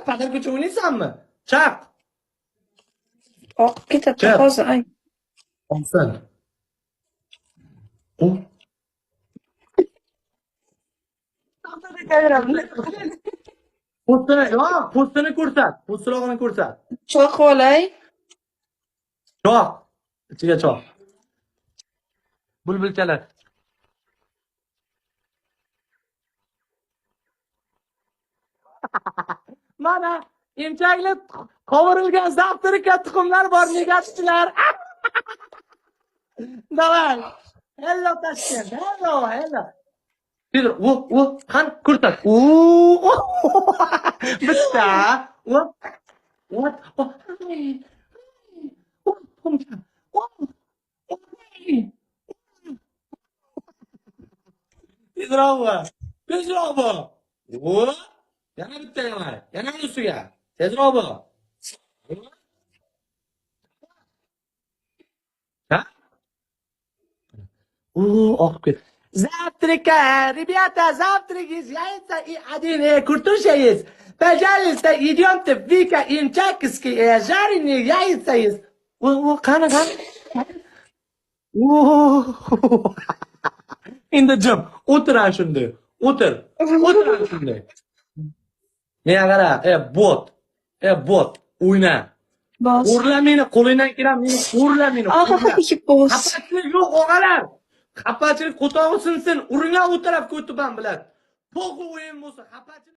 Padarka uchun o'ynaysanmi? Chaq. Oqib ketadi Chaq. hozir. Ay. Olsin. U. Po'stini, yo'q, po'stini ko'rsat. Po'stilog'ini ko'rsat. Choq olay. Choq. Ichiga choq. Bulbulchalar. Mana emchakli qovurilgan завтрак ka tuxumlar bor, negativchilar. Давай. Hello Tashkent. Hello, hello. Pedro, o, o, qani ko'rsat. O, o. Bitta. O. What? O. Ay. O, tuxumcha. O. O. Tezroq bo'l. Tezroq bo'l. O. Yana bitta yana. Yana ustiga. Tezroq bo'l. Ha? U oqib ketdi. Завтрака, ребята, завтрак есть, яйца и один картошка есть. Пожалуйста, идемте, Вика, имчакские жареные яйца есть. O, o, qani, qani. O. Endi jim, o'tir ana shunday. O'tir. O'tir ana shunday. Menga qara, e bot. E bot, o'yna. Bos. O'rla meni, qo'lingdan keladi, meni o'rla meni. O'rla. Ay, bos. Xafachilik yo'q, og'alar. Xafachilik qo'tog'i sinsin, uringlar u tarafga o'tib ham biladi. Po'g'i o'yin bo'lsa, xafachilik